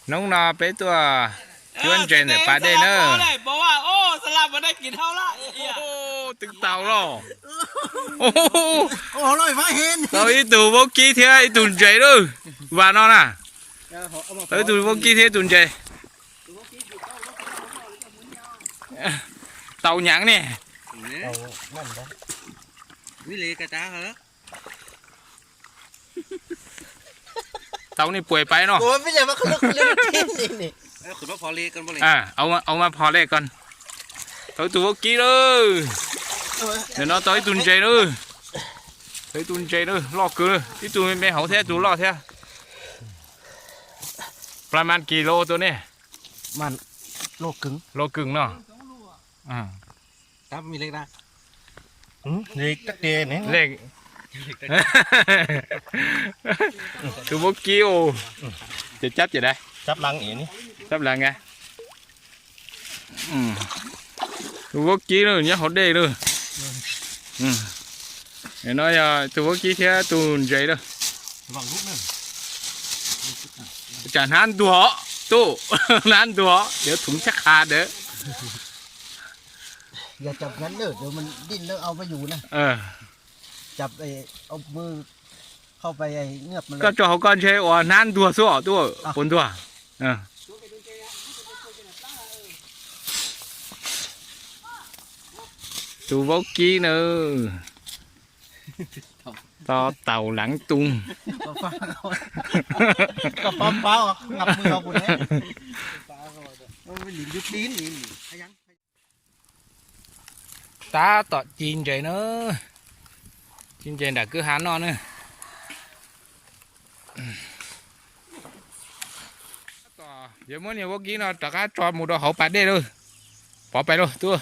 Hnub no peb tuaj cuab ntses ntawm pas dej na. Twb tau los. Tau ib tug vaub kib thiab ib tug ntses lawm. Vas no na. Tau ib tug vaub kib thiab ib tug ntses. Tau nyav ne. Tau nej puas pais no. Au mas phom le koj. Tau ib tug vaub kib lawm. Ntawm no tau ib tug ntses lawm. Tau ib tug ntses lawm, loj kawg. Ib tug me hauv thiab ib tug loj thiab. Plas mas kis los tua nej. Loj kawg no. Tus vaub kib, ces cab ces dais. Cab lees. Tus vaub kib lawm nyob hauv dej lawm. No yog tus vaub kib thiab tus ntses lawm. Tsam hnab ntuag, tub, hnab ntuag, yuav thum tshab qha dawb. Koj tso hauv koj ntshe uas hnab ntuag xwb os, tub, puas ntuag. Tus vaub kib na, to taus leev tus. Tab tom ci ntses na, ci ntses nram kwj ha noj na. Yuav muab niag vaub kib no rov qab tso mus rau hauv pas dej lawm. Pov pais lauj tub.